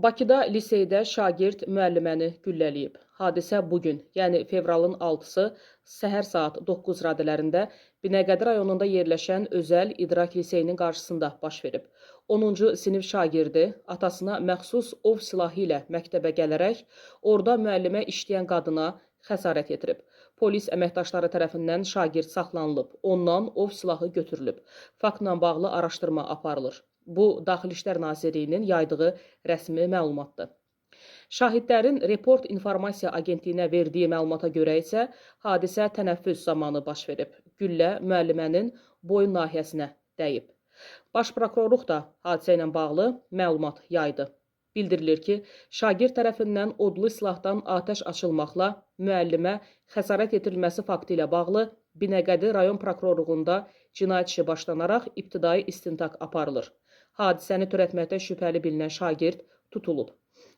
Bakıda liseydə şagird müəlliməni güllələyib. Hadisə bu gün, yəni fevralın 6-sı səhər saat 9 radələrində Binəqədi rayonunda yerləşən özəl İdrak liseyinin qarşısında baş verib. 10-cu sinif şagirdi atasına məxsus ov silahı ilə məktəbə gələrək orada müəllimə işləyən qadına xəsarət yetirib. Polis əməkdaşları tərəfindən şagird saxlanılıb, ondan ov silahı götürülüb. Faktla bağlı araşdırma aparılır. Bu, Daxili İşlər Nazirliyinin yaydığı rəsmi məlumatdır. Şahidlərin Report İnformasiya Agentliyinə verdiyi məlumata görə isə hadisə tənəffüs zamanı baş verib. Güllə müəllimənin boyun nahiyəsinə dəyib. Baş prokurorluq da hadisə ilə bağlı məlumat yaydı. Bildirilir ki, şagird tərəfindən odlu silahdan atəş açılmaqla müəllimə xəsarət yetirilməsi faktı ilə bağlı Binəqədi rayon prokurorluğunda cinayət işi başlanaraq ibtidai istintaq aparılır. Hadisəni törətməkdə şübhəli bilinən şagird tutulub.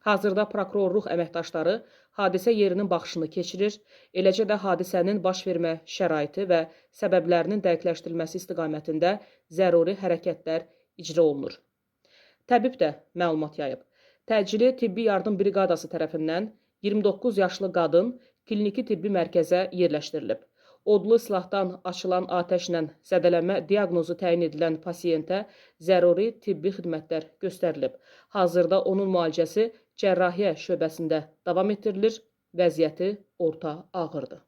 Hazırda prokurorluq əməkdaşları hadisə yerinin baxışını keçirir, eləcə də hadisənin baş vermə şəraiti və səbəblərinin dəqiqləşdirilməsi istiqamətində zəruri hərəkətlər icra olunur. Təbib də məlumat yayıb. Təcili tibbi yardım briqadası tərəfindən 29 yaşlı qadın kliniki tibbi mərkəzə yerləşdirilib. Odlu silahdan açılan atəşlə zədələnmə diaqnozu təyin edilən pasientə zəruri tibbi xidmətlər göstərilib. Hazırda onun müalicəsi cərrahiyyə şöbəsində davam etdirilir, vəziyyəti orta ağırdır.